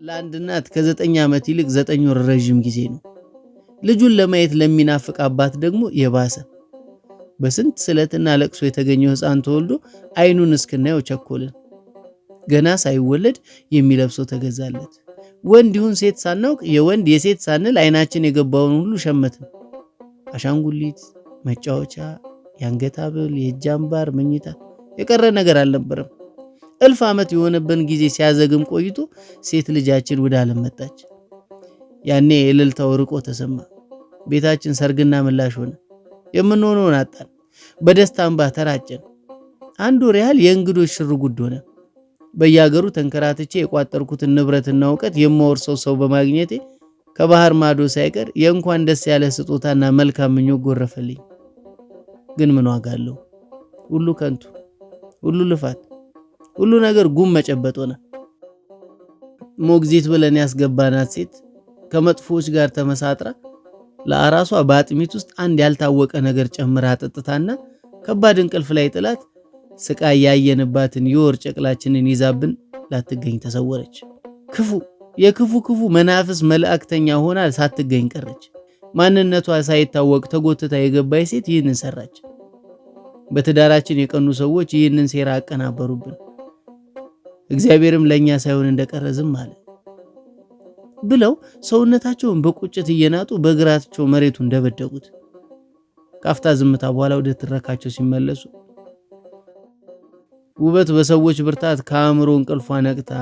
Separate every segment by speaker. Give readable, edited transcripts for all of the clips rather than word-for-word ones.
Speaker 1: ለአንድ እናት ከ9 ዓመት ይልቅ 9 ወር ረዥም ጊዜ ነው። ልጁን ለማየት ለሚናፍቅ አባት ደግሞ የባሰ። በስንት ስለትና ለቅሶ የተገኘው ሕፃን ተወልዶ አይኑን እስክናየው ቸኮልን። ገና ሳይወለድ የሚለብሰው ተገዛለት። ወንድ ይሁን ሴት ሳናውቅ፣ የወንድ የሴት ሳንል አይናችን የገባውን ሁሉ ሸመትን። አሻንጉሊት፣ መጫወቻ፣ የአንገት ሐብል፣ የእጅ አምባር፣ መኝታ፣ የቀረ ነገር አልነበረም። እልፍ ዓመት የሆነብን ጊዜ ሲያዘግም ቆይቶ ሴት ልጃችን ወደ ዓለም መጣች። ያኔ እልልታው ርቆ ተሰማ። ቤታችን ሰርግና ምላሽ ሆነ። የምንሆነውን አጣን። በደስታ እንባ ተራጨን። አንድ ወር ያህል የእንግዶች ሽር ጉድ ሆነ። በየሀገሩ ተንከራትቼ የቋጠርኩትን ንብረትና እውቀት የማወርሰው ሰው በማግኘቴ ከባህር ማዶ ሳይቀር የእንኳን ደስ ያለ ስጦታና መልካም ምኞት ጎረፈልኝ። ግን ምን ዋጋ አለው? ሁሉ ከንቱ፣ ሁሉ ልፋት፣ ሁሉ ነገር ጉም መጨበጥ ሆነ። ሞግዚት ብለን ያስገባናት ሴት ከመጥፎዎች ጋር ተመሳጥራ ለአራሷ በአጥሚት ውስጥ አንድ ያልታወቀ ነገር ጨምራ አጠጥታና ከባድ እንቅልፍ ላይ ጥላት ስቃይ ያየንባትን የወር ጨቅላችንን ይዛብን ላትገኝ ተሰወረች። ክፉ የክፉ ክፉ መናፍስ መላእክተኛ ሆና ሳትገኝ ቀረች። ማንነቷ ሳይታወቅ ተጎትታ የገባች ሴት ይህንን ሰራች። በትዳራችን የቀኑ ሰዎች ይህንን ሴራ አቀናበሩብን። እግዚአብሔርም ለኛ ሳይሆን እንደቀረ ዝም አለ ብለው ሰውነታቸውን በቁጭት እየናጡ በእግራቸው መሬቱን ደበደቡት። ካፍታ ዝምታ በኋላ ወደ ትረካቸው ሲመለሱ ውበት በሰዎች ብርታት ከአእምሮ እንቅልፏ ነቅታ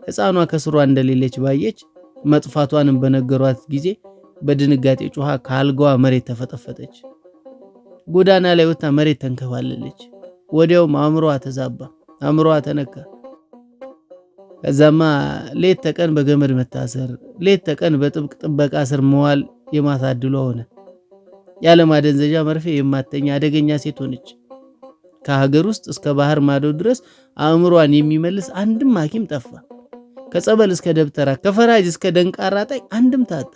Speaker 1: ሕፃኗ ከስሯ እንደሌለች ባየች፣ መጥፋቷንም በነገሯት ጊዜ በድንጋጤ ጮኻ ከአልጋዋ መሬት ተፈጠፈጠች። ጎዳና ላይ ወጥታ መሬት ተንከባለለች። ወዲያውም አእምሮዋ ተዛባ፣ አእምሮዋ ተነካ። ከዛማ ሌት ተቀን በገመድ መታሰር፣ ሌት ተቀን በጥብቅ ጥበቃ ስር መዋል የማታ ዕድሏ ሆነ። ያለ ማደንዘዣ መርፌ የማትተኛ አደገኛ ሴት ሆነች። ከሀገር ውስጥ እስከ ባህር ማዶ ድረስ አእምሯን የሚመልስ አንድም ሐኪም ጠፋ። ከጸበል እስከ ደብተራ፣ ከፈራጅ እስከ ደንቃራ ጣይ አንድም ታጣ።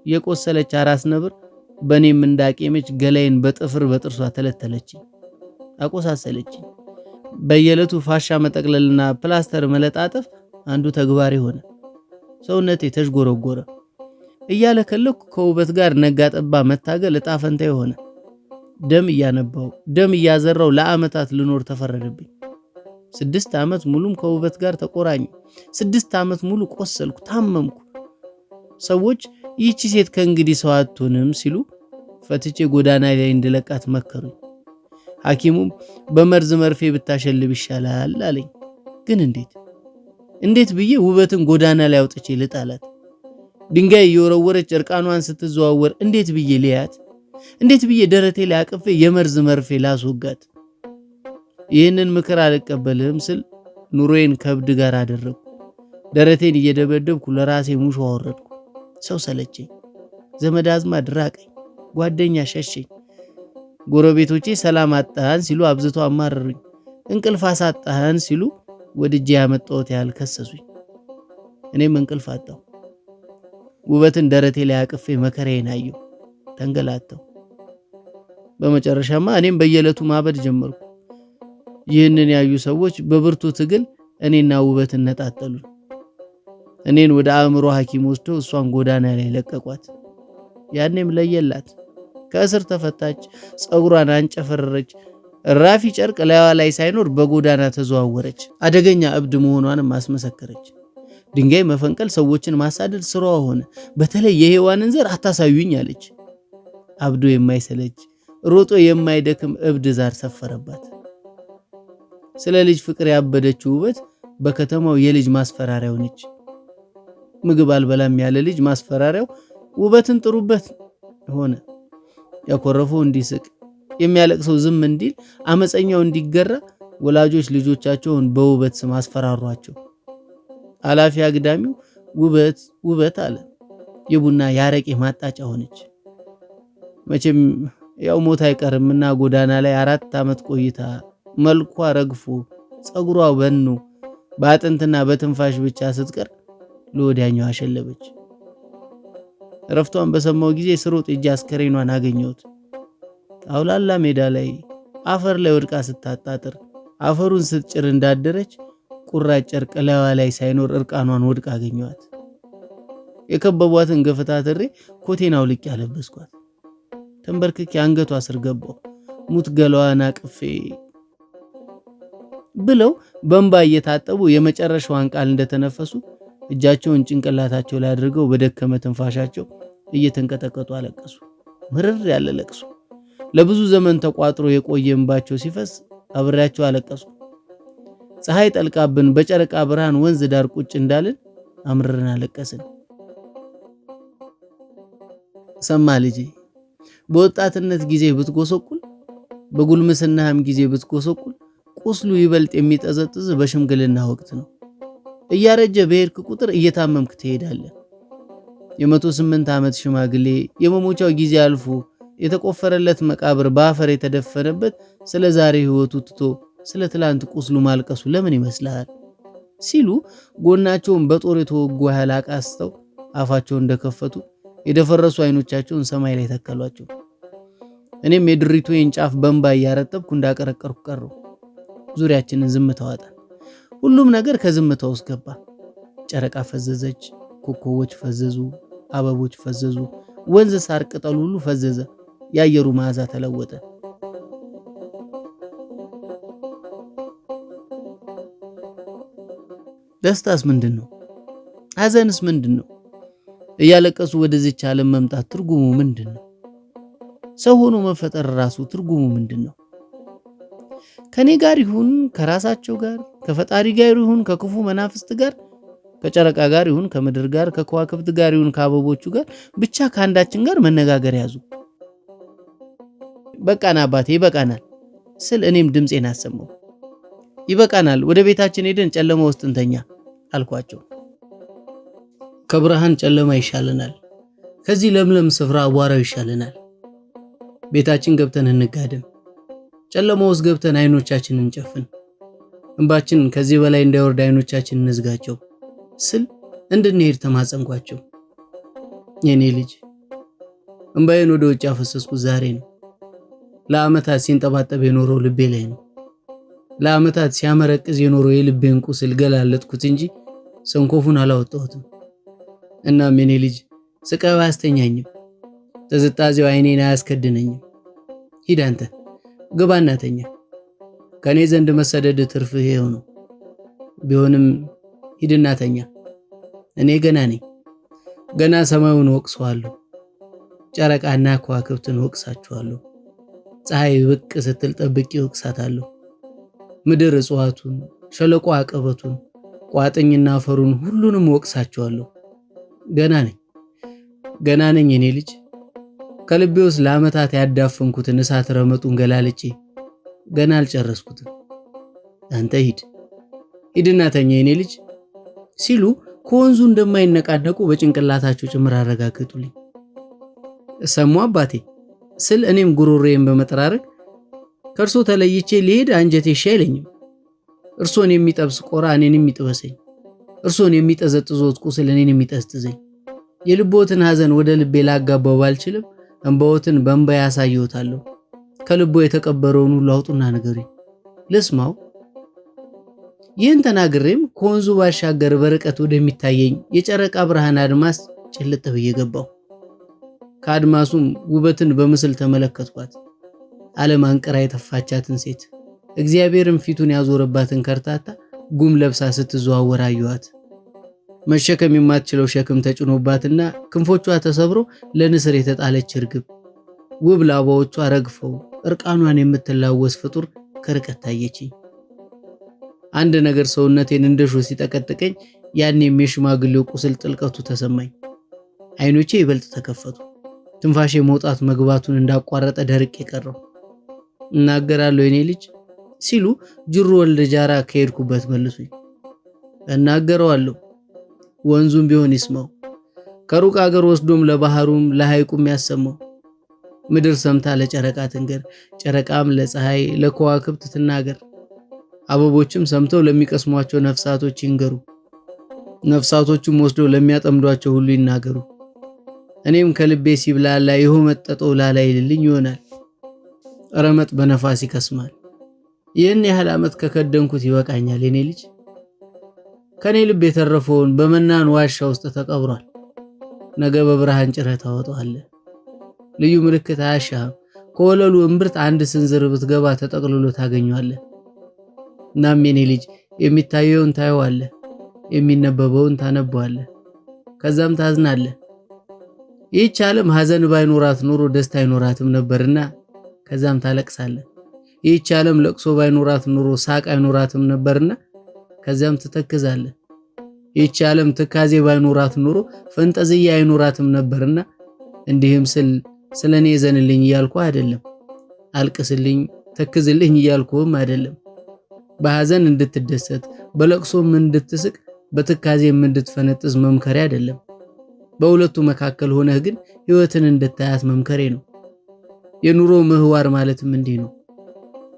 Speaker 1: የቆሰለች አራስ ነብር በእኔም እንዳቄመች ገላዬን በጥፍር በጥርሷ ተለተለችኝ፣ አቆሳሰለችኝ። በየዕለቱ ፋሻ መጠቅለልና ፕላስተር መለጣጠፍ አንዱ ተግባር ሆነ። ሰውነቴ ተዥጎረጎረ። እያለከለኩ ከውበት ጋር ነጋ ጠባ መታገል እጣ ፈንታ ሆነ። ደም እያነባው ደም እያዘራው ለዓመታት ልኖር ተፈረደብኝ። 6 ዓመት ሙሉም ከውበት ጋር ተቆራኘ። 6 ዓመት ሙሉ ቆሰልኩ፣ ታመምኩ። ሰዎች ይህቺ ሴት ከእንግዲህ ሰው አትሆንም ሲሉ ፈትቼ ጎዳና ላይ እንድለቃት መከሩኝ። ሐኪሙም በመርዝ መርፌ ብታሸልብ ይሻላል አለኝ። ግን እንዴት እንዴት ብዬ ውበትን ጎዳና ላይ አውጥቼ ልጣላት? ድንጋይ እየወረወረች እርቃኗን ስትዘዋወር እንዴት ብዬ ልያት? እንዴት ብዬ ደረቴ ላይ አቅፌ የመርዝ መርፌ ላስወጋት? ይህንን ምክር አልቀበልህም ስል ኑሮዬን ከብድ ጋር አደረግኩ። ደረቴን እየደበደብኩ ለራሴ ሙሾ አወረድኩ። ሰው ሰለቸኝ፣ ዘመድ አዝማድ ራቀኝ፣ ጓደኛ ሸሸኝ። ጎረቤቶቼ ሰላም አጣህን ሲሉ አብዝቶ አማረሩኝ። እንቅልፍ አሳጣህን ሲሉ ወድጄ ያመጣሁት ያህል ከሰሱኝ። እኔም እንቅልፍ አጣሁ። ውበትን ደረቴ ላይ አቅፌ መከራዬን አየሁ፣ ተንገላታሁ። በመጨረሻማ እኔም በየዕለቱ ማበድ ጀመርኩ። ይህንን ያዩ ሰዎች በብርቱ ትግል እኔና ውበትን ነጣጠሉን። እኔን ወደ አእምሮ ሐኪም ወስዶ እሷን ጎዳና ላይ ለቀቋት። ያኔም ለየላት። ከእስር ተፈታች። ፀጉሯን አንጨፈረረች። ራፊ ጨርቅ ላይዋ ላይ ሳይኖር በጎዳና ተዘዋወረች። አደገኛ እብድ መሆኗንም አስመሰከረች። ድንጋይ መፈንቀል፣ ሰዎችን ማሳደድ ስራዋ ሆነ። በተለይ የሔዋንን ዘር አታሳዩኝ አለች። አብዶ የማይሰለች፣ ሮጦ የማይደክም እብድ ዛር ሰፈረባት። ስለ ልጅ ፍቅር ያበደችው ውበት በከተማው የልጅ ማስፈራሪያው ነች። ምግብ አልበላም ያለ ልጅ ማስፈራሪያው ውበትን ጥሩበት ሆነ። ያኮረፈው እንዲስቅ፣ የሚያለቅሰው ዝም እንዲል፣ አመፀኛው እንዲገራ ወላጆች ልጆቻቸውን በውበት ስም አስፈራሯቸው። አላፊ አግዳሚው ውበት ውበት አለ። የቡና ያረቄ ማጣጫ ሆነች። መቼም ያው ሞት አይቀርምና ጎዳና ላይ 4 ዓመት ቆይታ መልኳ ረግፎ ፀጉሯ በኖ በአጥንትና በትንፋሽ ብቻ ስትቀር ለወዲያኛው አሸለበች። እረፍቷን በሰማው ጊዜ ስሮጥ እጅ አስከሬኗን አገኘሁት። አውላላ ሜዳ ላይ አፈር ላይ ወድቃ ስታጣጥር፣ አፈሩን ስትጭር እንዳደረች ቁራጭ ጨርቅ ላይዋ ላይ ሳይኖር እርቃኗን ወድቃ አገኘኋት። የከበቧትን ገፈታትሬ ኮቴን አውልቄ አለበስኳት። ተንበርክኬ አንገቷ ስር ገባሁ። ሙት ገላዋን አቅፌ ብለው በእንባ እየታጠቡ የመጨረሻዋን ቃል እንደተነፈሱ እጃቸውን ጭንቅላታቸው ላይ አድርገው በደከመ ትንፋሻቸው እየተንቀጠቀጡ አለቀሱ። ምርር ያለ ለቅሶ። ለብዙ ዘመን ተቋጥሮ የቆየ እንባቸው ሲፈስ አብሬያቸው አለቀሱ። ፀሐይ ጠልቃብን በጨረቃ ብርሃን ወንዝ ዳር ቁጭ እንዳልን አምርረን አለቀስን። ሰማ ልጄ፣ በወጣትነት ጊዜ ብትጎሰቁል፣ በጉልምስናህም ጊዜ ብትጎሰቁል ቁስሉ ይበልጥ የሚጠዘጥዝ በሽምግልና ወቅት ነው። እያረጀ በሄድክ ቁጥር እየታመምክ ትሄዳለህ። የ108 ዓመት ሽማግሌ የመሞቻው ጊዜ አልፎ የተቆፈረለት መቃብር በአፈር የተደፈነበት ስለ ዛሬ ሕይወቱ ትቶ ስለ ትላንት ቁስሉ ማልቀሱ ለምን ይመስልሃል? ሲሉ ጎናቸውን በጦር የተወጉ ያህል አቃስተው አፋቸውን እንደከፈቱ የደፈረሱ አይኖቻቸውን ሰማይ ላይ ተከሏቸው። እኔም የድሪቶዬን ጫፍ በእንባ እያረጠብኩ እንዳቀረቀርኩ ቀረሁ። ዙሪያችንን ዝምታ ዋጠን። ሁሉም ነገር ከዝምታ ውስጥ ገባ። ጨረቃ ፈዘዘች፣ ኮከቦች ፈዘዙ፣ አበቦች ፈዘዙ፣ ወንዝ ሳር ቅጠሉ ሁሉ ፈዘዘ። የአየሩ መዓዛ ተለወጠ። ደስታስ ምንድን ነው? ሐዘንስ ምንድን ነው? እያለቀሱ ወደዚች ዓለም መምጣት ትርጉሙ ምንድን ነው? ሰው ሆኖ መፈጠር ራሱ ትርጉሙ ምንድን ነው? ከኔ ጋር ይሁን ከራሳቸው ጋር፣ ከፈጣሪ ጋር ይሁን ከክፉ መናፍስት ጋር፣ ከጨረቃ ጋር ይሁን ከምድር ጋር፣ ከከዋክብት ጋር ይሁን ከአበቦቹ ጋር፣ ብቻ ከአንዳችን ጋር መነጋገር ያዙ። በቃና አባቴ ይበቃናል ስል እኔም ድምፄን አሰማሁ። ይበቃናል፣ ወደ ቤታችን ሄደን ጨለማ ውስጥ እንተኛ አልኳቸው። ከብርሃን ጨለማ ይሻለናል፣ ከዚህ ለምለም ስፍራ አቧራው ይሻለናል። ቤታችን ገብተን እንጋደም፣ ጨለማ ውስጥ ገብተን አይኖቻችንን እንጨፍን፣ እንባችን ከዚህ በላይ እንዳይወርድ አይኖቻችንን እንዝጋቸው ስል እንድንሄድ ተማጸንኳቸው። የኔ ልጅ እንባዬን ወደ ውጭ ያፈሰስኩት ዛሬ ነው። ለዓመታት ሲንጠባጠብ የኖረው ልቤ ላይ ነው። ለዓመታት ሲያመረቅዝ የኖረው የልቤን ቁስል ገላለጥኩት እንጂ ሰንኮፉን አላወጣሁትም። እናም የኔ ልጅ ስቃዩ አያስተኛኝም፣ ጥዝጣዜው አይኔን አያስከድነኝም። ሂድ አንተ ግባና ተኛ። ከኔ ዘንድ መሰደድ ትርፍህ ይኸው ነው። ቢሆንም ሂድና ተኛ። እኔ ገና ነኝ። ገና ሰማዩን ወቅሰዋለሁ፣ ጨረቃና ከዋክብትን ወቅሳችኋለሁ። ፀሐይ ብቅ ስትል ጠብቄ ወቅሳታለሁ። ምድር እጽዋቱን፣ ሸለቆ አቀበቱን፣ ቋጥኝና አፈሩን ሁሉንም ወቅሳቸዋለሁ። ገና ነኝ፣ ገና ነኝ የኔ ልጅ። ከልቤ ውስጥ ለዓመታት ያዳፈንኩትን እሳት ረመጡን ገላልጬ ገና አልጨረስኩትም። አንተ ሂድ ሂድና ተኛ የኔ ልጅ ሲሉ ከወንዙ እንደማይነቃነቁ በጭንቅላታቸው ጭምር አረጋገጡልኝ። ሰሙ አባቴ ስል እኔም ጉሮሮዬን በመጠራረግ ከእርሶ ተለይቼ ሊሄድ አንጀቴ እሺ አይለኝም። እርሶን የሚጠብስ ቆራ እኔንም ይጥበሰኝ፣ እርሶን የሚጠዘጥዞት ቁስል እኔን የሚጠዝጥዘኝ። የልቦትን ሐዘን ወደ ልቤ ላጋባው ባልችልም እንባዎትን በእንባ ያሳየዎታለሁ። ከልቦ የተቀበረውን ሁሉ አውጡና ንገሩኝ ልስማው። ይህን ተናግሬም ከወንዙ ባሻገር በርቀት ወደሚታየኝ የጨረቃ ብርሃን አድማስ ጭልጥ ብዬ ገባሁ። ከአድማሱም ውበትን በምስል ተመለከትኳት። ዓለም አንቅራ የተፋቻትን ሴት፣ እግዚአብሔርም ፊቱን ያዞረባትን ከርታታ ጉም ለብሳ ስትዘዋወር አየኋት። መሸከም የማትችለው ሸክም ተጭኖባትና ክንፎቿ ተሰብሮ ለንስር የተጣለች እርግብ፣ ውብ ላባዎቿ ረግፈው እርቃኗን የምትላወስ ፍጡር ከርቀት ታየችኝ። አንድ ነገር ሰውነቴን እንደ ሾህ ሲጠቀጥቀኝ ያኔም የሽማግሌው ቁስል ጥልቀቱ ተሰማኝ። አይኖቼ ይበልጥ ተከፈቱ። ትንፋሼ መውጣት መግባቱን እንዳቋረጠ ደርቄ ቀረሁ። እናገራለሁ የኔ ልጅ ሲሉ ጅሩ ወልደ ጃራ ከሄድኩበት መልሱኝ። እናገረዋለሁ፣ ወንዙም ቢሆን ይስማው፣ ከሩቅ አገር ወስዶም ለባህሩም ለሐይቁም ያሰማው። ምድር ሰምታ ለጨረቃ ትንገር፣ ጨረቃም ለፀሐይ ለከዋክብት ትናገር። አበቦችም ሰምተው ለሚቀስሟቸው ነፍሳቶች ይንገሩ፣ ነፍሳቶቹም ወስደው ለሚያጠምዷቸው ሁሉ ይናገሩ። እኔም ከልቤ ሲብላላ የሆመጠጠው ላላ ይልልኝ ይሆናል። ረመጥ በነፋስ ይከስማል። ይህን ያህል ዓመት ከከደንኩት ይበቃኛል የኔ ልጅ። ከኔ ልብ የተረፈውን በመናን ዋሻ ውስጥ ተቀብሯል። ነገ በብርሃን ጭረህ ታወጣዋለህ። ልዩ ምልክት አያሻህም። ከወለሉ እምብርት አንድ ስንዝር ብትገባ ተጠቅልሎ ታገኘዋለህ። እናም የኔ ልጅ የሚታየውን ታየዋለህ፣ የሚነበበውን ታነበዋለህ፣ ከዛም ታዝናለህ። ይህች ዓለም ሐዘን ባይኖራት ኖሮ ደስታ አይኖራትም ነበርና ከዛም ታለቅሳለህ። ይህች ዓለም ለቅሶ ባይኖራት ኖሮ ሳቅ አይኖራትም ነበርና ከዚያም ትተክዛለህ። ይህች ዓለም ትካዜ ባይኖራት ኖሮ ፈንጠዝያ አይኖራትም ነበርና እንዲህም ስል ስለኔ ዘንልኝ እያልኩ አይደለም፣ አልቅስልኝ ተክዝልኝ እያልኩም አይደለም። በሐዘን እንድትደሰት በለቅሶም እንድትስቅ በትካዜም እንድትፈነጥዝ መምከሬ አይደለም። በሁለቱ መካከል ሆነህ ግን ሕይወትን እንድታያት መምከሬ ነው። የኑሮ ምህዋር ማለትም እንዲህ ነው።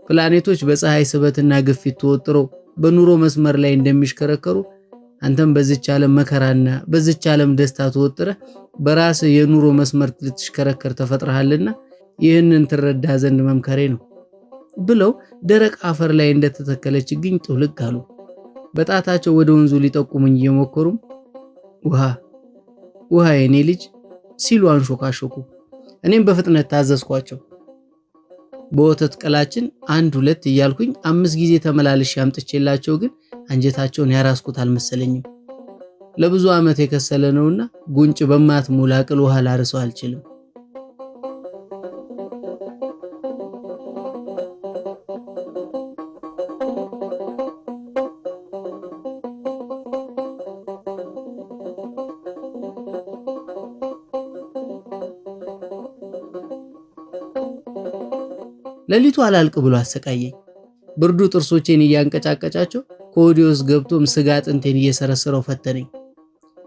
Speaker 1: ፕላኔቶች በፀሐይ ስበትና ግፊት ተወጥረው በኑሮ መስመር ላይ እንደሚሽከረከሩ አንተም በዚች ዓለም መከራና በዚች ዓለም ደስታ ተወጥረህ በራስህ የኑሮ መስመር ልትሽከረከር ተፈጥረሃልና ይህንን ትረዳ ዘንድ መምከሬ ነው ብለው ደረቅ አፈር ላይ እንደተተከለ ችግኝ ጥውልግ አሉ። በጣታቸው ወደ ወንዙ ሊጠቁሙኝ እየሞከሩም ውሃ ውሃ የኔ ልጅ ሲሉ አንሾካሾኩ። እኔም በፍጥነት ታዘዝኳቸው። በወተት ቅላችን አንድ ሁለት እያልኩኝ 5 ጊዜ ተመላልሼ አምጥቼላቸው ግን አንጀታቸውን ያራስኩት አልመሰለኝም። ለብዙ ዓመት የከሰለ ነውና ጉንጭ በማትሞላ ቅል ውሃ ላርሰው አልችልም። ሌሊቱ አላልቅ ብሎ አሰቃየኝ። ብርዱ ጥርሶቼን እያንቀጫቀጫቸው ከወዲ ውስጥ ገብቶም ስጋ አጥንቴን እየሰረሰረው ፈተነኝ።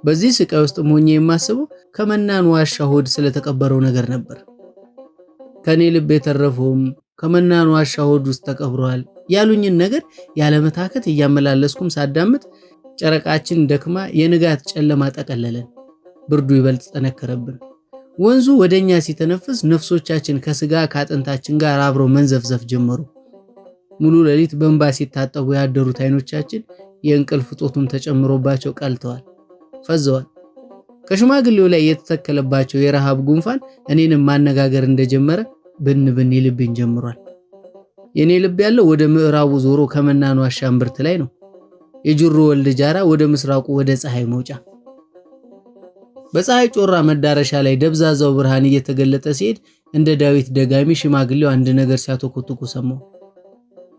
Speaker 1: በዚህ ስቃይ ውስጥ ሆኜ የማስበው ከመናን ዋሻ ሆድ ስለተቀበረው ነገር ነበር። ከኔ ልብ የተረፈውም ከመናን ዋሻ ሆድ ውስጥ ተቀብሯል ያሉኝን ነገር ያለመታከት እያመላለስኩም ሳዳምጥ ጨረቃችን ደክማ የንጋት ጨለማ ጠቀለለን። ብርዱ ይበልጥ ጠነከረብን። ወንዙ ወደኛ ሲተነፍስ ነፍሶቻችን ከስጋ ከአጥንታችን ጋር አብረው መንዘፍዘፍ ጀመሩ። ሙሉ ሌሊት በእንባ ሲታጠቡ ያደሩት አይኖቻችን የእንቅልፍ ጦቱም ተጨምሮባቸው ቀልተዋል፣ ፈዘዋል። ከሽማግሌው ላይ የተተከለባቸው የረሃብ ጉንፋን እኔንም ማነጋገር እንደጀመረ ብን ብን ይልብኝ ጀምሯል። የኔ ልብ ያለው ወደ ምዕራቡ ዞሮ ከመናኑ ዋሻ እምብርት ላይ ነው። የጅሩ ወልድ ጃራ ወደ ምስራቁ ወደ ፀሐይ መውጫ። በፀሐይ ጮራ መዳረሻ ላይ ደብዛዛው ብርሃን እየተገለጠ ሲሄድ እንደ ዳዊት ደጋሚ ሽማግሌው አንድ ነገር ሲያተኮትኩ ሰማሁ።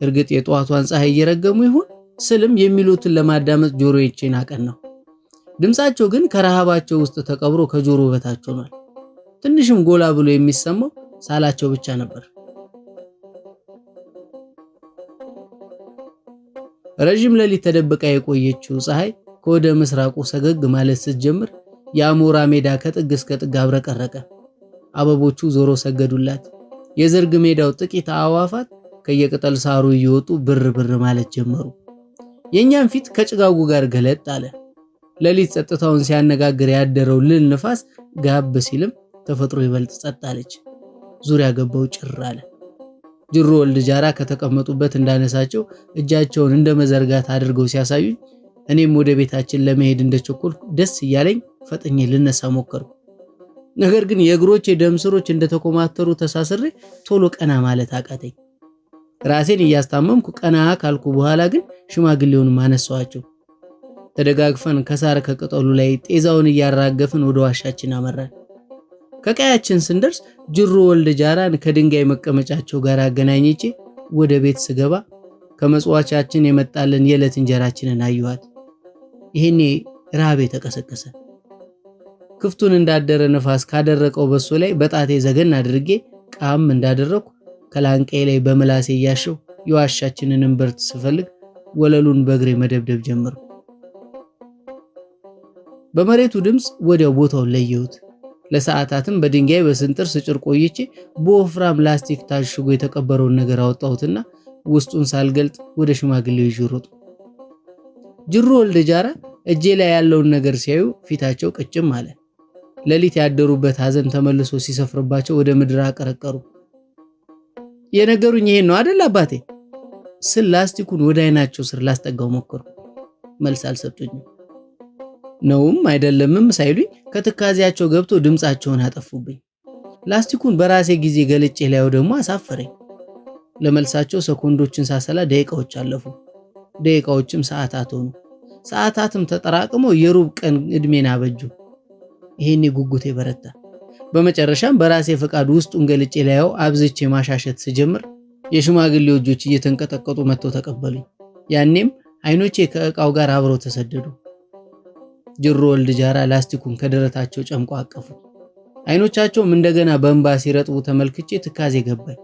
Speaker 1: እርግጥ የጠዋቷን ፀሐይ እየረገሙ ይሁን ስልም የሚሉትን ለማዳመጥ ጆሮዬን አቀናሁ። ድምፃቸው ግን ከረሃባቸው ውስጥ ተቀብሮ ከጆሮ በታች ሆኗል። ትንሽም ጎላ ብሎ የሚሰማው ሳላቸው ብቻ ነበር። ረዥም ሌሊት ተደብቃ የቆየችው ፀሐይ ከወደ ምስራቁ ሰገግ ማለት ስትጀምር የአሞራ ሜዳ ከጥግ እስከ ጥግ አብረቀረቀ። አበቦቹ ዞሮ ሰገዱላት። የዝርግ ሜዳው ጥቂት አዕዋፋት ከየቅጠል ሳሩ እየወጡ ብር ብር ማለት ጀመሩ። የኛም ፊት ከጭጋጉ ጋር ገለጥ አለ። ሌሊት ጸጥታውን ሲያነጋግር ያደረው ልል ንፋስ ጋብ ሲልም ተፈጥሮ ይበልጥ ጸጥ አለች። ዙሪያ ገባው ጭር አለ። ጅሩ ወልድ ጃራ ከተቀመጡበት እንዳነሳቸው እጃቸውን እንደ መዘርጋት አድርገው ሲያሳዩኝ እኔም ወደ ቤታችን ለመሄድ እንደቸኮልኩ ደስ እያለኝ ፈጥኜ ልነሳ ሞከርኩ። ነገር ግን የእግሮቼ ደም ስሮች እንደተኮማተሩ ተሳስሬ ቶሎ ቀና ማለት አቃተኝ። ራሴን እያስታመምኩ ቀና ካልኩ በኋላ ግን ሽማግሌውን አነሳኋቸው። ተደጋግፈን ከሳር ከቅጠሉ ላይ ጤዛውን እያራገፍን ወደ ዋሻችን አመራን። ከቀያችን ስንደርስ ጅሩ ወልድ ጃራን ከድንጋይ መቀመጫቸው ጋር አገናኝቼ ወደ ቤት ስገባ ከመጽዋቻችን የመጣልን የዕለት እንጀራችንን አየኋት። ይሄኔ ረሃቤ ተቀሰቀሰ። ክፍቱን እንዳደረ ነፋስ ካደረቀው በሶ ላይ በጣቴ ዘገን አድርጌ ቃም እንዳደረኩ ከላንቄ ላይ በምላሴ እያሸው የዋሻችንን እምብርት ስፈልግ ወለሉን በእግሬ መደብደብ ጀመርኩ። በመሬቱ ድምፅ ወዲያው ቦታውን ለየሁት። ለሰዓታትም በድንጋይ በስንጥር ስጭር ቆይቼ በወፍራም ላስቲክ ታሽጎ የተቀበረውን ነገር አወጣሁትና ውስጡን ሳልገልጥ ወደ ሽማግሌው ይዤ ሮጥኩ። ጅሩ ወልደ ጃራ እጄ ላይ ያለውን ነገር ሲያዩ ፊታቸው ቅጭም አለ። ሌሊት ያደሩበት ሐዘን ተመልሶ ሲሰፍርባቸው ወደ ምድር አቀረቀሩ። የነገሩኝ ይሄን ነው አደል አባቴ ስል ላስቲኩን ወደ አይናቸው ስር ላስጠጋው ሞከርኩ። መልስ አልሰጡኝም። ነውም አይደለምም ሳይሉኝ ከትካዜያቸው ገብቶ ድምፃቸውን አጠፉብኝ። ላስቲኩን በራሴ ጊዜ ገልጬ ላየው ደግሞ አሳፈረኝ። ለመልሳቸው ሰኮንዶችን ሳሰላ ደቂቃዎች አለፉ። ደቂቃዎችም ሰዓታት ሆኑ። ሰዓታትም ተጠራቅመው የሩብ ቀን እድሜን አበጁ። ይሄኔ ጉጉቴ በረታ። በመጨረሻም በራሴ ፈቃድ ውስጡን ገልጬ ላየው አብዝቼ ማሻሸት ስጀምር የሽማግሌው እጆች እየተንቀጠቀጡ መጥተው ተቀበሉኝ። ያኔም አይኖቼ ከእቃው ጋር አብረው ተሰደዱ። ጅሮ ወልድ ጃራ ላስቲኩን ከደረታቸው ጨምቆ አቀፉ። አይኖቻቸውም እንደገና በእንባ ሲረጥቡ ተመልክቼ ትካዜ ገባኝ።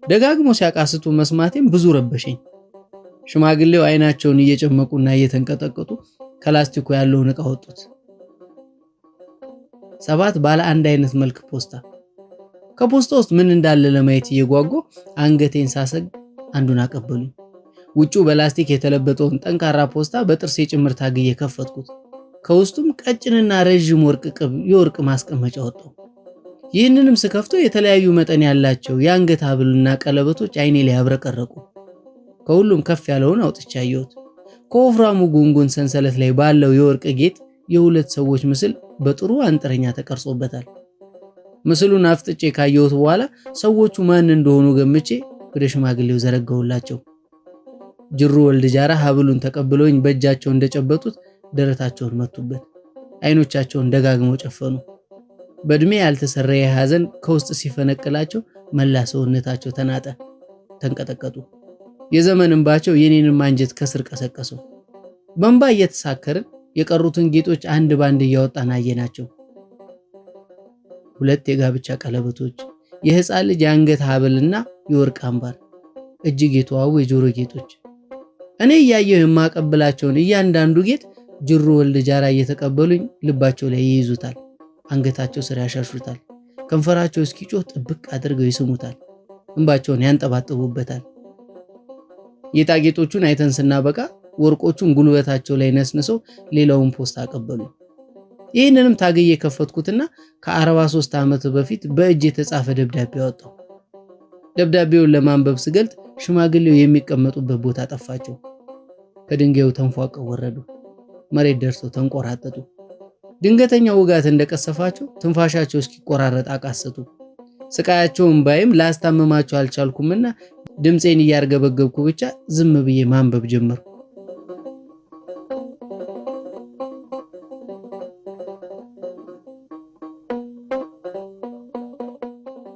Speaker 1: ደጋግሞ ሲያቃስቱ መስማቴም ብዙ ረበሸኝ። ሽማግሌው አይናቸውን እየጨመቁና እየተንቀጠቀጡ ከላስቲኩ ያለውን እቃ ወጡት። 7 ባለ አንድ አይነት መልክ ፖስታ። ከፖስታ ውስጥ ምን እንዳለ ለማየት እየጓጓ አንገቴን ሳሰግ አንዱን አቀበሉኝ። ውጪው በላስቲክ የተለበጠውን ጠንካራ ፖስታ በጥርሴ ጭምር ታግዬ ከፈትኩት። ከውስጡም ቀጭንና ረዥም ወርቅ ቅብ የወርቅ ማስቀመጫ ወጣው። ይህንንም ስከፍተው የተለያዩ መጠን ያላቸው የአንገት ሐብልና ቀለበቶች አይኔ ላይ አብረቀረቁ። ከሁሉም ከፍ ያለውን አውጥቼ አየሁት። ከወፍራሙ ጉንጉን ሰንሰለት ላይ ባለው የወርቅ ጌጥ የሁለት ሰዎች ምስል በጥሩ አንጥረኛ ተቀርጾበታል። ምስሉን አፍጥጬ ካየሁት በኋላ ሰዎቹ ማን እንደሆኑ ገምቼ ወደ ሽማግሌው ዘረጋሁላቸው። ጅሩ ወልድ ጃራ ሐብሉን ተቀብለውኝ በእጃቸው እንደጨበጡት ደረታቸውን መቱበት። አይኖቻቸውን ደጋግመው ጨፈኑ። በእድሜ ያልተሰራ ሐዘን ከውስጥ ሲፈነቅላቸው መላ ሰውነታቸው ተናጠ፣ ተንቀጠቀጡ። የዘመን እንባቸው የኔንም አንጀት ከስር ቀሰቀሰው። በእንባ እየተሳከርን የቀሩትን ጌጦች አንድ ባንድ እያወጣን አየናቸው። 2 የጋብቻ ቀለበቶች፣ የህፃን ልጅ የአንገት ሐብልና የወርቅ አምባር፣ እጅግ የተዋቡ የጆሮ ጌጦች። እኔ እያየሁ የማቀብላቸውን እያንዳንዱ ጌጥ ጅሩ ወልድ ጃራ እየተቀበሉኝ ልባቸው ላይ ይይዙታል፣ አንገታቸው ስር ያሻሹታል፣ ከንፈራቸው እስኪጮህ ጥብቅ አድርገው ይስሙታል፣ እንባቸውን ያንጠባጥቡበታል። ጌጣጌጦቹን አይተን ስናበቃ ወርቆቹን ጉልበታቸው ላይ ነስንሰው ሌላውን ፖስታ አቀበሉ። ይህንንም ታግዬ ከፈትኩትና ከ43 ዓመት በፊት በእጅ የተጻፈ ደብዳቤ አወጣሁ። ደብዳቤውን ለማንበብ ስገልጥ ሽማግሌው የሚቀመጡበት ቦታ ጠፋቸው። ከድንጋዩ ተንፏቀው ወረዱ። መሬት ደርሰው ተንቆራጠጡ። ድንገተኛ ውጋት እንደቀሰፋቸው ትንፋሻቸው እስኪቆራረጥ አቃሰቱ። ስቃያቸውን ባይም ላስታምማቸው አልቻልኩምና ድምፄን እያርገበገብኩ ብቻ ዝም ብዬ ማንበብ ጀመርኩ።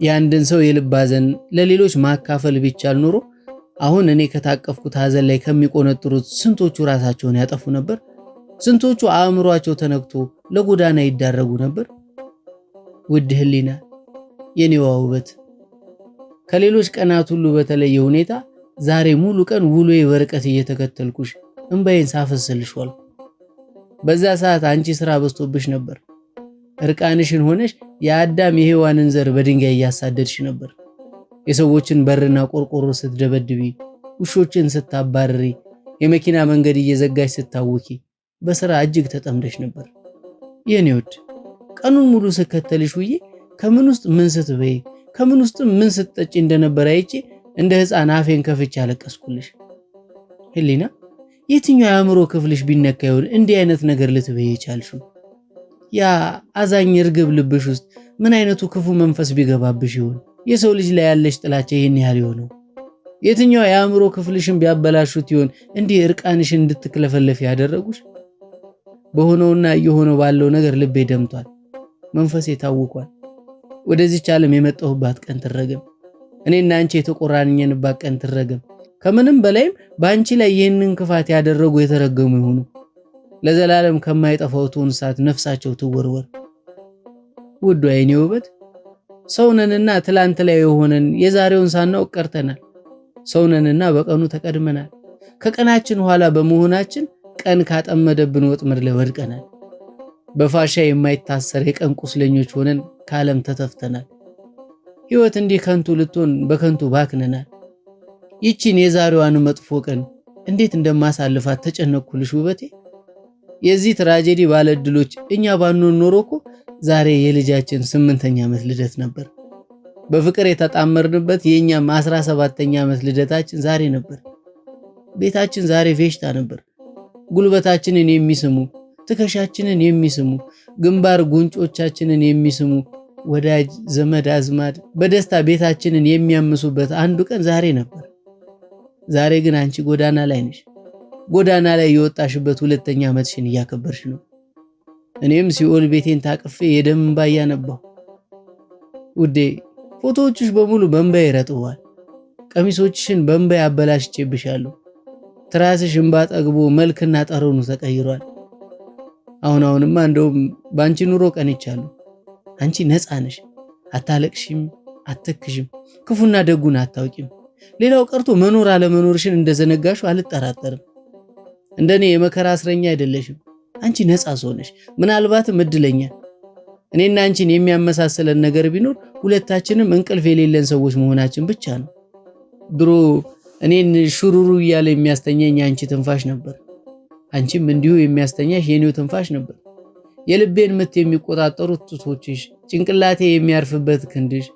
Speaker 1: የአንድን ሰው የልብ ሐዘን ለሌሎች ማካፈል ቢቻል ኖሮ አሁን እኔ ከታቀፍኩት ሐዘን ላይ ከሚቆነጥሩት ስንቶቹ ራሳቸውን ያጠፉ ነበር? ስንቶቹ አእምሯቸው ተነክቶ ለጎዳና ይዳረጉ ነበር? ውድ ህሊና፣ የኔዋ ውበት፣ ከሌሎች ቀናት ሁሉ በተለየ ሁኔታ ዛሬ ሙሉ ቀን ውሎዬ በርቀት እየተከተልኩሽ እንባዬን ሳፈስልሽ ዋልኩ። በዛ ሰዓት አንቺ ስራ በዝቶብሽ ነበር። እርቃንሽን ሆነሽ የአዳም የሔዋንን ዘር በድንጋይ እያሳደድሽ ነበር። የሰዎችን በርና ቆርቆሮ ስትደበድቢ፣ ውሾችን ስታባርሪ፣ የመኪና መንገድ እየዘጋሽ ስታውኪ በስራ እጅግ ተጠምደሽ ነበር። የኔ ውድ፣ ቀኑን ሙሉ ስከተልሽ ውዬ ከምን ውስጥ ምን ስትበይ ከምን ውስጥ ምን ስትጠጪ እንደነበር አይቼ እንደ ሕፃን አፌን ከፍቼ አለቀስኩልሽ። ህሊና፣ የትኛው የአእምሮ ክፍልሽ ቢነካ ይሆን እንዲህ አይነት ነገር ልትበይ የቻልሽው? ያ አዛኝ እርግብ ልብሽ ውስጥ ምን አይነቱ ክፉ መንፈስ ቢገባብሽ ይሆን የሰው ልጅ ላይ ያለሽ ጥላቻ ይህን ያህል የሆነው? የትኛው የአእምሮ ክፍልሽን ቢያበላሹት ይሆን እንዲህ እርቃንሽን እንድትክለፈለፍ ያደረጉሽ? በሆነውና እየሆነው ባለው ነገር ልቤ ደምቷል፣ መንፈሴ ታውኳል። ወደዚች ዓለም የመጣሁባት ቀን ትረገም። እኔና አንቺ የተቆራኘንባት ቀን ትረገም። ከምንም በላይም በአንቺ ላይ ይህንን ክፋት ያደረጉ የተረገሙ ይሁኑ። ለዘላለም ከማይጠፋው እቶን እሳት ነፍሳቸው ትወርወር። ውዷ የኔ ውበት፣ ሰውነንና ትላንት ላይ የሆነን የዛሬውን ሳናውቅ ቀርተናል። ሰውነንና በቀኑ ተቀድመናል። ከቀናችን ኋላ በመሆናችን ቀን ካጠመደብን ወጥመድ ላይ ወድቀናል። በፋሻ የማይታሰር የቀን ቁስለኞች ሆነን ከዓለም ተተፍተናል። ሕይወት እንዲህ ከንቱ ልትሆን በከንቱ ባክነናል። ይቺን የዛሬዋን መጥፎ ቀን እንዴት እንደማሳልፋት ተጨነቅኩልሽ ውበቴ። የዚህ ትራጀዲ ባለዕድሎች እኛ ባንሆን ኖሮ እኮ ዛሬ የልጃችን 8ኛ ዓመት ልደት ነበር። በፍቅር የተጣመርንበት የኛም 17ኛ ዓመት ልደታችን ዛሬ ነበር። ቤታችን ዛሬ ፌሽታ ነበር። ጉልበታችንን የሚስሙ፣ ትከሻችንን የሚስሙ፣ ግንባር ጉንጮቻችንን የሚስሙ ወዳጅ ዘመድ አዝማድ በደስታ ቤታችንን የሚያምሱበት አንዱ ቀን ዛሬ ነበር። ዛሬ ግን አንቺ ጎዳና ላይ ነሽ። ጎዳና ላይ የወጣሽበት ሁለተኛ ዓመትሽን እያከበርሽ ነው። እኔም ሲኦል ቤቴን ታቅፌ የደም እንባ እያነባሁ። ውዴ፣ ፎቶዎችሽ በሙሉ በእንባ ይረጥዋል። ቀሚሶችሽን በእንባ ያበላሽቼብሻለሁ። ትራስሽ እንባ ጠግቦ መልክና ጠረኑ ተቀይሯል። አሁን አሁንማ እንደውም በአንቺ ኑሮ ቀንቻለሁ። አንቺ ነፃ ነሽ። አታለቅሽም፣ አትክሽም፣ ክፉና ደጉን አታውቂም። ሌላው ቀርቶ መኖር አለመኖርሽን እንደዘነጋሹ አልጠራጠርም። እንደኔ የመከራ እስረኛ አይደለሽም። አንቺ ነፃ ሰው ነሽ፣ ምናልባትም እድለኛ። እኔና አንቺን የሚያመሳስለን ነገር ቢኖር ሁለታችንም እንቅልፍ የሌለን ሰዎች መሆናችን ብቻ ነው። ድሮ እኔን ሹሩሩ እያለ የሚያስተኛኝ የአንቺ ትንፋሽ ነበር። አንቺም እንዲሁ የሚያስተኛሽ የኔው ትንፋሽ ነበር። የልቤን ምት የሚቆጣጠሩት ጡቶችሽ፣ ጭንቅላቴ የሚያርፍበት ክንድሽ፣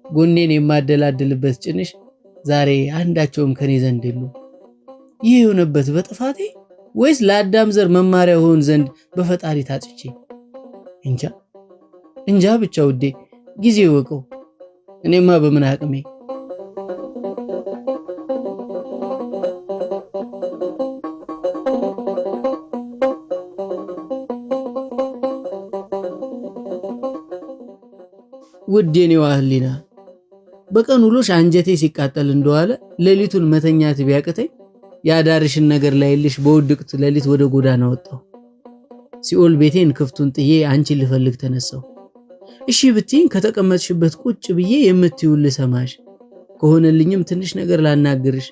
Speaker 1: ጎኔን የማደላድልበት ጭንሽ ዛሬ አንዳቸውም ከኔ ዘንድ የሉም። ይህ የሆነበት በጥፋቴ ወይስ ለአዳም ዘር መማሪያ ሆን ዘንድ በፈጣሪ ታጭቼ? እንጃ እንጃ፣ ብቻ ውዴ ጊዜ ይወቀው። እኔማ በምን አቅሜ። ውድ የኔዋ ህሊና፣ በቀን ውሎሽ አንጀቴ ሲቃጠል እንደዋለ ሌሊቱን መተኛት ቢያቅተኝ የአዳርሽን ነገር ላይልሽ በውድቅት ሌሊት ወደ ጎዳና ወጣሁ። ሲኦል ቤቴን ክፍቱን ጥዬ አንቺን ልፈልግ ተነሳሁ። እሺ ብትይኝ ከተቀመጥሽበት ቁጭ ብዬ የምትይውን ልሰማሽ፣ ከሆነልኝም ትንሽ ነገር ላናግርሽ፣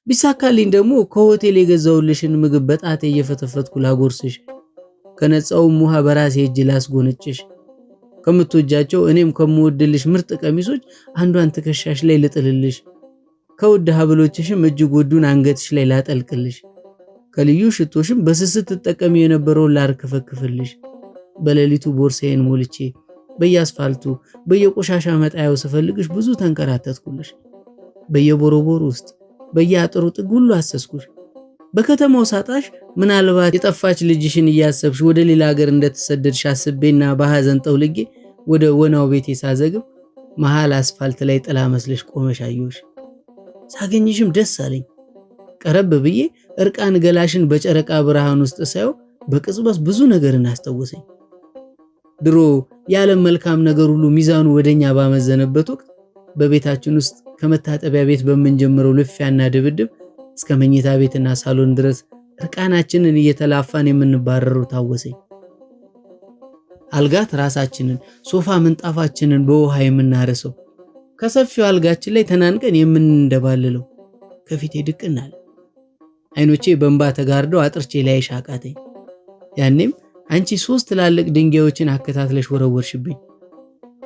Speaker 1: ቢሳካልኝ ደግሞ ከሆቴል የገዛሁልሽን ምግብ በጣቴ እየፈተፈትኩ ላጎርስሽ፣ ከነጻውም ውሃ በራሴ እጅ ላስጎነጭሽ፣ ከምትወጃቸው እኔም ከምወድልሽ ምርጥ ቀሚሶች አንዷን ትከሻሽ ላይ ልጥልልሽ፣ ከውድ ሀብሎችሽም እጅግ ውዱን አንገትሽ ላይ ላጠልቅልሽ፣ ከልዩ ሽቶሽም በስስት ትጠቀሚ የነበረውን ላርከፈክፍልሽ፣ በሌሊቱ ቦርሳዬን ሞልቼ በየአስፋልቱ በየቆሻሻ መጣያው ስፈልግሽ ብዙ ተንከራተትኩልሽ። በየቦሮቦር ውስጥ በየአጥሩ ጥግ ሁሉ አሰስኩሽ። በከተማው ሳጣሽ ምናልባት የጠፋች ልጅሽን እያሰብሽ ወደ ሌላ ሀገር እንደተሰደድሽ አስቤና በሐዘን ጠውልጌ ወደ ወናው ቤቴ ሳዘግም መሃል አስፋልት ላይ ጥላ መስለሽ ቆመሽ አየሁሽ። ሳገኝሽም ደስ አለኝ። ቀረብ ብዬ እርቃን ገላሽን በጨረቃ ብርሃን ውስጥ ሳየው በቅጽበት ብዙ ነገርን አስታወሰኝ። ድሮ የዓለም መልካም ነገር ሁሉ ሚዛኑ ወደኛ ባመዘነበት ወቅት በቤታችን ውስጥ ከመታጠቢያ ቤት በምንጀምረው ልፊያና ድብድብ እስከ መኝታ ቤትና ሳሎን ድረስ እርቃናችንን እየተላፋን የምንባረረው ታወሰኝ። አልጋ ትራሳችንን፣ ሶፋ ምንጣፋችንን በውሃ የምናርሰው፣ ከሰፊው አልጋችን ላይ ተናንቀን የምንንደባልለው ከፊቴ ድቅን አለ። አይኖቼ በእንባ ተጋርደው አጥርቼ ላይሽ አቃተኝ። ያኔም አንቺ ሶስት ትላልቅ ድንጋዮችን አከታትለሽ ወረወርሽብኝ።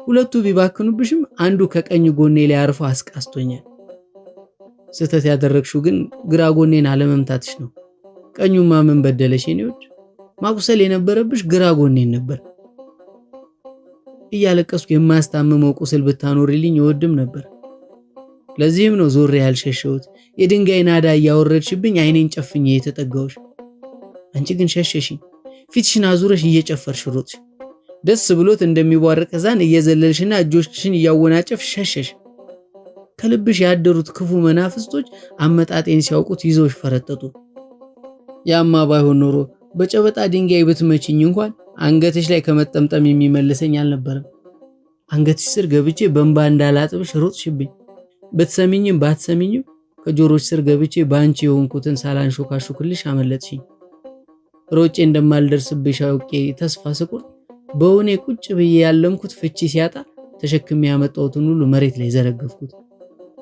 Speaker 1: ሁለቱ ቢባክኑብሽም አንዱ ከቀኝ ጎኔ ላይ አርፎ አስቃስቶኛል። ስህተት ያደረግሽው ግን ግራ ጎኔን አለመምታትሽ ነው። ቀኙማ ምን በደለሽ የኔ ውድ? ማቁሰል የነበረብሽ ግራ ጎኔን ነበር። እያለቀስኩ የማስታምመው ቁስል ብታኖሪልኝ እወድም ነበር። ለዚህም ነው ዞሬ ያልሸሸሁት። የድንጋይ ናዳ እያወረድሽብኝ አይኔን ጨፍኜ የተጠጋሁሽ። አንቺ ግን ሸሸሽኝ። ፊትሽን አዙረሽ እየጨፈርሽ ሮጥሽ። ደስ ብሎት እንደሚቧርቅ ሕፃን እየዘለልሽና እጆችሽን እያወናጨፍ ሸሸሽ። ከልብሽ ያደሩት ክፉ መናፍስቶች አመጣጤን ሲያውቁት ይዘውሽ ፈረጠጡ። ያማ ባይሆን ኖሮ በጨበጣ ድንጋይ ብትመችኝ እንኳን አንገትሽ ላይ ከመጠምጠም የሚመልሰኝ አልነበረም። አንገትሽ ስር ገብቼ በእንባ እንዳላጥብሽ ሮጥሽብኝ። ብትሰሚኝም ባትሰሚኝም ከጆሮች ስር ገብቼ በአንቺ የሆንኩትን ሳላንሾካሹክልሽ አመለጥሽኝ። ሮጬ እንደማልደርስብሽ አውቄ ተስፋ ስቆርጥ በእውኔ ቁጭ ብዬ ያለምኩት ፍቺ ሲያጣ ተሸክሜ ያመጣሁትን ሁሉ መሬት ላይ ዘረገፍኩት።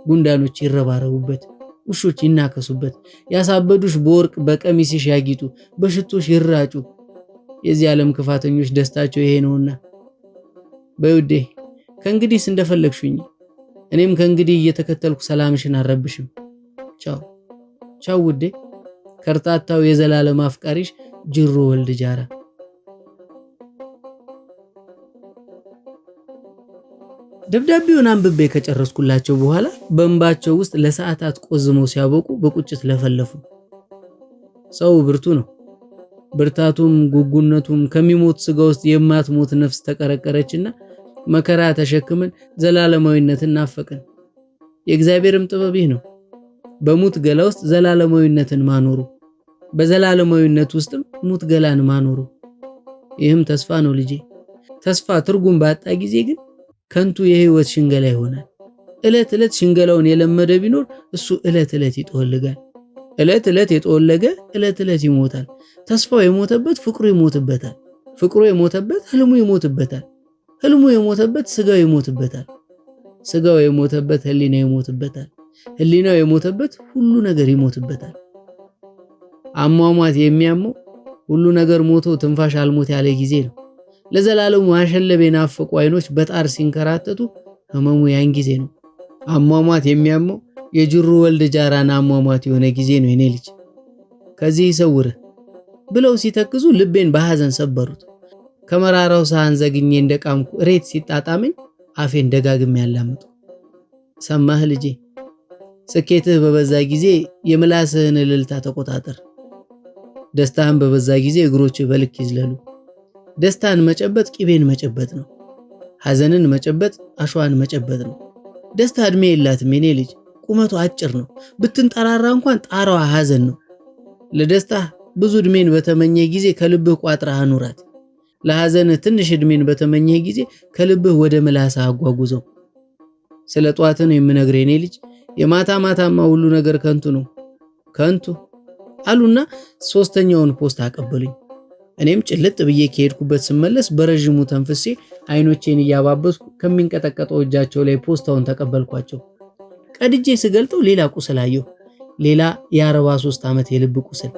Speaker 1: ጉንዳኖች ይረባረቡበት፣ ውሾች ይናከሱበት፣ ያሳበዱሽ በወርቅ በቀሚስሽ ያጊጡ፣ በሽቶሽ ይራጩ። የዚህ ዓለም ክፋተኞች ደስታቸው ይሄ ነውና። በውዴ ከእንግዲህስ እንደፈለግሽኝ፣ እኔም ከእንግዲህ እየተከተልኩ ሰላምሽን አልረብሽም። ቻው ቻው ውዴ። ከርታታው የዘላለም አፍቃሪሽ ጅሮ ወልድ ጃራ። ደብዳቤውን አንብቤ ከጨረስኩላቸው በኋላ በእንባቸው ውስጥ ለሰዓታት ቆዝመው ሲያበቁ በቁጭት ለፈለፉ። ሰው ብርቱ ነው። ብርታቱም ጉጉነቱም ከሚሞት ስጋ ውስጥ የማትሞት ነፍስ ተቀረቀረችና መከራ ተሸክመን ዘላለማዊነትን ናፈቅን። የእግዚአብሔርም ጥበብ ይህ ነው፣ በሙት ገላ ውስጥ ዘላለማዊነትን ማኖሩ፣ በዘላለማዊነት ውስጥም ሙት ገላን ማኖሩ። ይህም ተስፋ ነው ልጄ። ተስፋ ትርጉም ባጣ ጊዜ ግን ከንቱ የህይወት ሽንገላ ይሆናል። እለት እለት ሽንገላውን የለመደ ቢኖር እሱ እለት እለት ይጠወልጋል። እለት እለት የጠወለገ እለት እለት ይሞታል። ተስፋው የሞተበት ፍቅሩ ይሞትበታል። ፍቅሩ የሞተበት ህልሙ ይሞትበታል። ህልሙ የሞተበት ስጋው ይሞትበታል። ስጋው የሞተበት ህሊናው ይሞትበታል። ህሊናው የሞተበት ሁሉ ነገር ይሞትበታል። አሟሟት የሚያመው ሁሉ ነገር ሞቶ ትንፋሽ አልሞት ያለ ጊዜ ነው። ለዘላለሙ ማሸለብ የናፈቁ አይኖች በጣር ሲንከራተቱ ህመሙ ያን ጊዜ ነው። አሟሟት የሚያመው የጅሩ ወልድ ጃራን አሟሟት የሆነ ጊዜ ነው። የኔ ልጅ ከዚህ ይሰውርህ ብለው ሲተክዙ ልቤን በሐዘን ሰበሩት። ከመራራው ሳህን ዘግኜ እንደቃምኩ እሬት ሲጣጣመኝ አፌን ደጋግሜ ያላምጡ። ሰማህ ልጄ፣ ስኬትህ በበዛ ጊዜ የምላስህን እልልታ ተቆጣጠር። ደስታህን በበዛ ጊዜ እግሮችህ በልክ ይዝለሉ። ደስታን መጨበጥ ቂቤን መጨበጥ ነው። ሐዘንን መጨበጥ አሸዋን መጨበጥ ነው። ደስታ እድሜ የላትም የኔ ልጅ፣ ቁመቱ አጭር ነው። ብትንጠራራ እንኳን ጣራዋ ሐዘን ነው። ለደስታ ብዙ እድሜን በተመኘ ጊዜ ከልብህ ቋጥረህ አኑራት። ለሐዘንህ ትንሽ እድሜን በተመኘ ጊዜ ከልብህ ወደ ምላስህ አጓጉዘው። ስለ ጧት ነው የምነግርህ የኔ ልጅ፣ የማታ ማታማ ሁሉ ነገር ከንቱ ነው ከንቱ አሉና ሶስተኛውን ፖስታ አቀበሉኝ። እኔም ጭልጥ ብዬ ከሄድኩበት ስመለስ በረዥሙ ተንፍሴ አይኖቼን እያባበስኩ ከሚንቀጠቀጠው እጃቸው ላይ ፖስታውን ተቀበልኳቸው። ቀድጄ ስገልጠው ሌላ ቁስል አየሁ። ሌላ የ43 ዓመት የልብ ቁስል።